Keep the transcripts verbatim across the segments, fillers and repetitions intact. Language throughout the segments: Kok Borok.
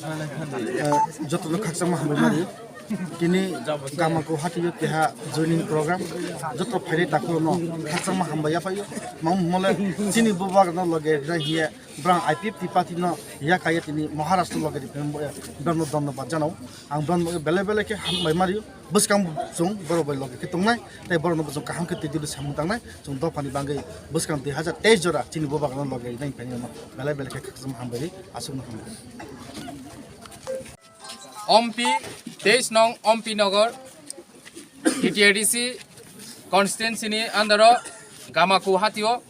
Eh, jotono khakchangma hambai mari. Tini Gamako hatio keha joining program. Joto phairi takhurno khakchangma hambai yaphaio. Mam mole chini bubagno loge rai hiye brang I P F T party no yakaya tini Maharashtra loge di pembo ya. Brang no dondo bajano. Ang brang no bele bele ke hambai mario. Bwskang chwng borok bai loge khe tongnai, tei borokno bo chwng kaham khe twi duli samung tangnai, chwng dophani bagwi bwskang dui hazar teis jora chini bubagno loge nai phai no belai belai khe khakchangma hambai ri, aswkno hambai. Ompi, teis nong Ompi Nagar, T T A D C constituency ni under o Gamaku hatio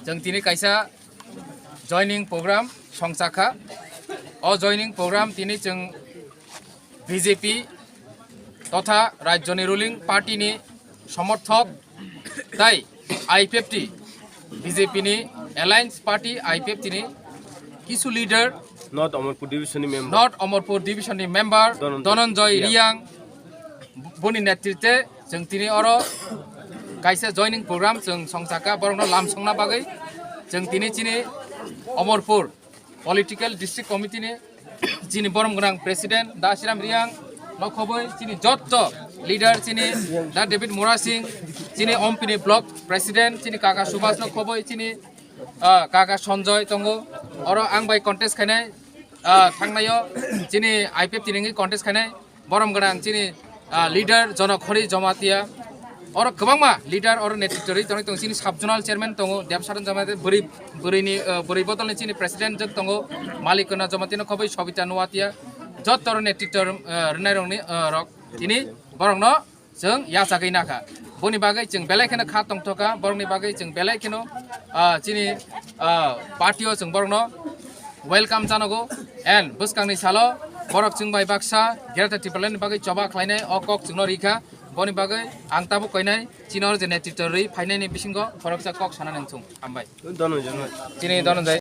chwng tini kaisa joining program songchakha. O joining program tini chwng B J P totha rajyoni ruling party ni somorthok tai I P F T, B J P ni alliance party I P F T ni kisu leader, North Amarpur Division ni member. North Amarpur Division ni member Dhananjay Dhananjay Riang. Riang, boni netritwe chwng tini oro kaisa joining program chwng songchakha, borokno lamsongna bagwi chwng tini chini Amarpur Political District Committee ni chini borom gwnang President Dashiram Riang no khoboi, chini jotto leader chini Da David Murasing, chini Ompini Block President chini kaka Subhas no khoboi, chini, ah, kaka Sanjoy tongo, oro ang bai contest khainai, ah, thangnaio chini I P F T ni wngwi contest khainai. Borom gwnang chini, ah, leader Jonokhori Jamatia. Oro kwbangma leader oro netritw rwi tonwi tongo. Chini sub zonal chairman tongo Debsaran Jamatia, bwrwi, bwrwini, ah, bwrwi bodolni chini president jwk tongo Malikona Jamatia no khoboi Sobita Nuatia. Jotto oro netritw, ah, rwnairokni, ah, rok tini borokno chwng yachagwi nakha. Boni bagwi chwng belai kheno kha tongthokha, borokni bagwi chwng belai kheno, ah, chini, ah, party o chwng borokno welcome janogo. And bwskangni salo borok chwng bai baksa Greater Tipraland ni bagwi choba khlainai o kok chwngno rikha. Boni bagwi ang tabuk koinai chini oro je netritw rwi phainaini bisingo khoroksa kok sana nangthung. Hambai. Dhananjay. Chini Dhananjay.